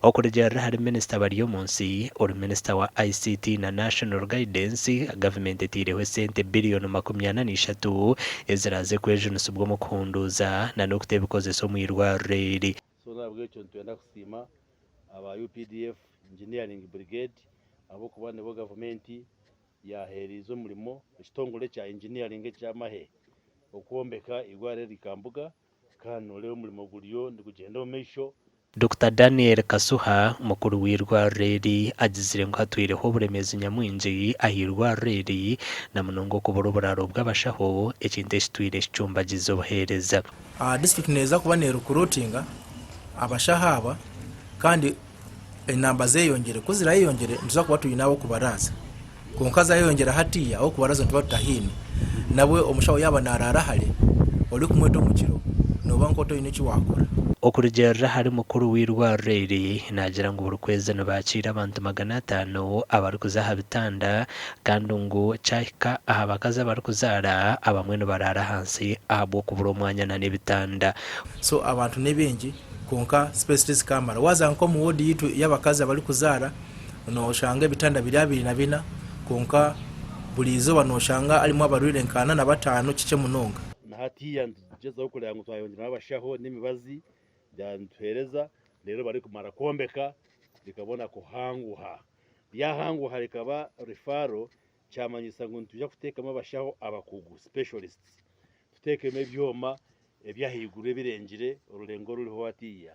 Okurugiirira ahari Minisita Baryomunsi, ori Minisita wa ICT na National Guidance, gavumenti eteireho esente biriyoni 43 eziraaze kwejunisibwa omu kuhunduuza na n'okuta ebikozeso omu irwariro eri. So n'ahabw'ekyo nitwenda kusiima aba UPDF Engineering Brigade ahabw'okuba nibo gavumenti yaaheereize omurimo ekitongore kya engineering eky'amahe okwombeka eirwariro eri Kambuga kandi nooreeba omurimo guriyo nigugyenda omu maisho. Dokita Daniel Kasuha, mukuru w'eirwariro eri agizire ngu hatwireho oburemeezi nyamwingi ah'eirwariro eri na munonga okubura oburaaro bw'abashaho ekintu ekitwire kicumbagiza obuheereza. Disiturikiti neeza kuba nerukuruutinga abashaho aba kandi enamba zeyongyere, ku zirayeyongyere nituza kuba twine ab'okubaraaza kwonka zayeyongyera hatiiya ab'okubaraaza nituba tutahaine. Nabwe omushaho yaaba naraara hare orikumweta omu kiro nooba nk'otaine eki waakora. Okurugiirira ahari mukuru w'eirwariro eri, naagira ngu buri kwezi nibaakiira abantu 500 abarikuza aha bitanda kandi ngu kyahika aha bakazi abarikuzaara abamwe nibaraara ahansi ahabw'okubura omwanya n'ebitanda. So abantu nibaingi Kwonka space tizikamara. Waaza nk'omu ward yaitu ey'abakazi abarikuzaara, nooshanga ebitanda biri 24 kwonka buri izooba nooshanga harimu abarwaire nka ana na bataano kikye munonga. Na hatiiya nitugyezaho kureeba ngu twayongyeramu abashaho n'emibazi nituheereza reero barikumara kwombeka rikabona kuhanguha. Ryahanguha rikaba referral kyamanyisa ngu nitwija kuteekamu abashaho abakugu, specialists, tuteekemu ebyoma eby'ahaiguru ebirengire orurengo oruriho hatiiya,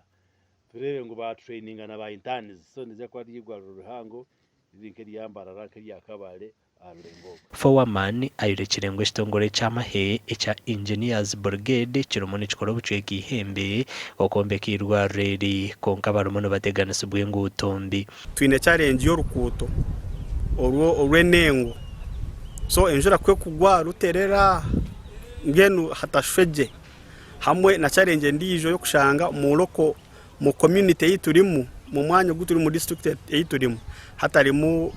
tureebe ngu baaturaininga na ba interns so niija kuba riri eirwariro rihango riri nk'erya Mbarara nk'erya Kabale aha rurengo orwo. Foreman ayorekire ngu ekitongore ky'amahe ekya Engineers Brigade kirimu nikikora obucweka eihembe okwombeka eirwariro eri kwonka barimu nibateganisibwa enguuto mbi. Twine challenge y'orukuuto orw'enengo so enjura ku ekugwa ruterera mbwenu hatashusha gye hamwe na challenge endiijo y'okushanga omu local omu community ei turimu omu mwanya ogu turimu district ei turimu hatarimu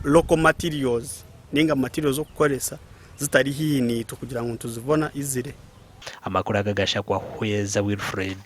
local materials ninga materials z'okukoresa zitari haihi naitwe kugira ngu nituzibona easily. Amakuru aga gashakwa Hweza Wilfred.